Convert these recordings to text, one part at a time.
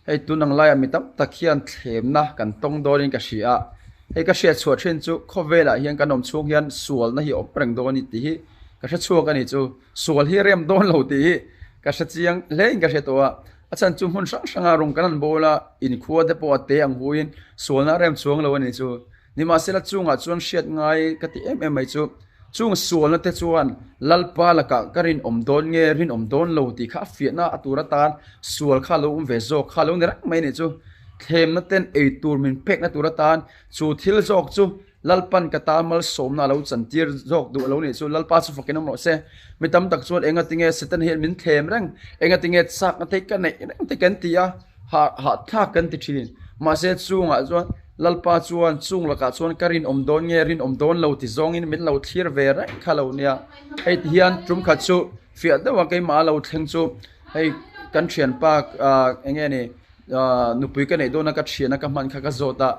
Hei tun ang laiah mi tam tak hian thlemna kan tawng dawnin ka hria a, hei ka hriat chhuah thin chu khawvelah hian kan awm chhung hian sualna hi a awm reng dawn a ni tih hi ka hre chhuak a ni chu. Sual hi rem dawn lo tih hi ka hre chiang hle in ka hre tawh a, a chhan chu hmun hrang hranga rawng kan han bawl a, inkhua te pawh a te ang huiin sualna a rem chuang lo a ni chu. Nimahsela chungah chuan hriat ngai ka ti em em mai chu, chung sualna te chuan Lalpa lakah ka rinawm dawn nge rinawm dawn lo tih kha a fiahna a tur atan sual kha a lo awm ve zawk kha a lo ni reng mai a nih chu. Thlemna ten ei tur min pekna tur atan chu thil zawk chu Lalpan ka tan malsawmna a lo chantir zawk duh a lo nih chu. Lalpa chu fakin awm rawh se. Mi tam tak chuan engatinge Satan hian min thlem reng, engatinge chakna te ka neih reng te kan ti a, hah hahthlak kan ti thin. Mahse chungah chuan Lalpa chuan chung lakah chuan ka rinawm dawn nge rinawm dawn lo ti zawngin min lo thlir ve reng kha lo nia. Hei ti hian tum khat chu fiah deuha keimah a lo thleng chu hei kan thianpa ah eng nge ni ah nupui ka neih dawna ka thiana ka hman kha ka zawt a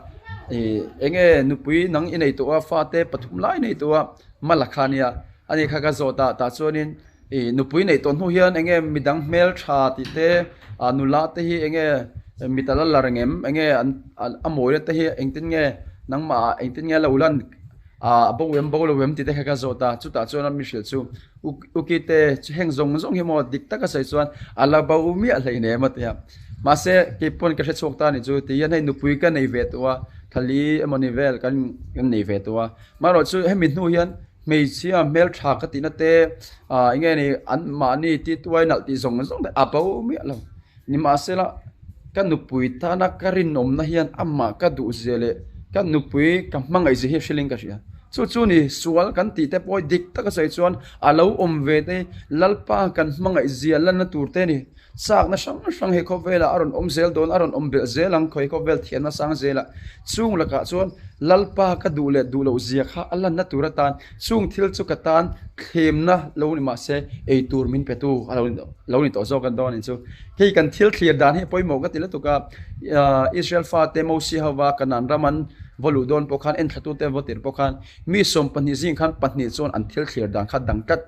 ih eng nge nupui nang i nei tawh a fate pathum lai nei tawh a mala kha nia ani kha ka zawt a tah chuanin Ih nupui neih tawh hnu hian eng nge midang hmel tha tih te ah nula te hi eng nge mi ta la la reng em eng nge an a mawina te hi engtin nge nangmah ah engtin nge a lo lan ah a bo em bo lo em tih te kha ka zawt a chutah chuan a mi hrilh chu uki te heng zawng zawng hi maw dik taka sawi chuan a la bo miah hleinem a ti a mahse keipawn ka hre chhuak ta a nih chu ti hian hei nupui ka nei ve tawh a thali emawni vel kan nei ve tawh a marawh chu hemi hnu hian. Hmeichhia hmeltha ka tihna te ah eng nge ni an mahni ti tuai nalh tih zawng zawng te a bo miah lo. Nimahsela ka nupui tana ka rinawmna hian amah ka duh zia leh ka nupui ka hmangaih zia hi hrilhin ka hria. Chu chu ni sual kan tih te pawh dik taka sawi chuan a lo awm ve te Lalpa kan hmangaih zia lanna tur te a ni. Chakna hrang hrang he khawvelah a rawn awm zel dawn, a rawn awm belh zel ang khawi khawvel thiamna sang zelah. Chung lakah chuan Lalpa ka duh leh duh loh zia kha a lanna tur atan chung thil chu ka tan thlemna lo ni mahse ei tur min pe tu a lo ni tawh zawk an dawn a ni chu. Hei kan thil thlir dan hi a pawimawh ka ti lutuk a, Israel fate Mosia hova Kanaan ram an va luh dawn pawh khan enthlatute an va tir pawh khan mi 12 zing khan pahnih chuan an thil thlir dan kha dang tlat.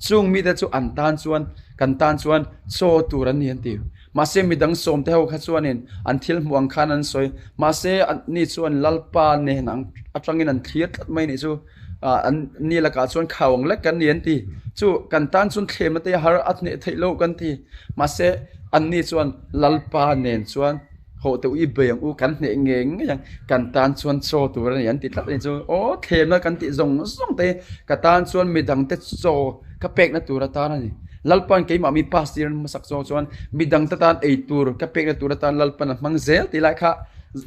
Chung mite chu an tan chuan kan tan chuan chaw tur an ni an ti. Mahse midang sawmte ho kha chuanin an thil hmuh ang khan an sawi. Mahse anni chuan Lalpa nen ang atangin an thlir tlat mai nih chu an ni lakah chuan khau ang lek kan ni an ti. Chu kan tan chuan thlemna te har a hneh theih loh kan ti. Mahse anni chuan Lalpa nen chuan. Hawh teuh i bei ang u, kan hneh ngei ngei ang, kan tan chuan chaw tur a ni an ti tlat a ni chu. Aw thlemna kan tih zawng zawng te hi ka tan chuan midangte chaw ka pekna tur atan a ni. Lalpan keimah mi pass tir hmasak zawng chuan midangte tan ei tur ka pekna tur atan Lalpan a hmang zel tih lai kha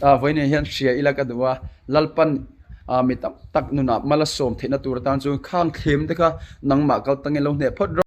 vawiin hian hria ila ka duh a, Lalpan mi tam tak nunah mal a sawm theihna tur atan chuan khang thlem te kha nangmah kal tangin lo hneh phawt rawh.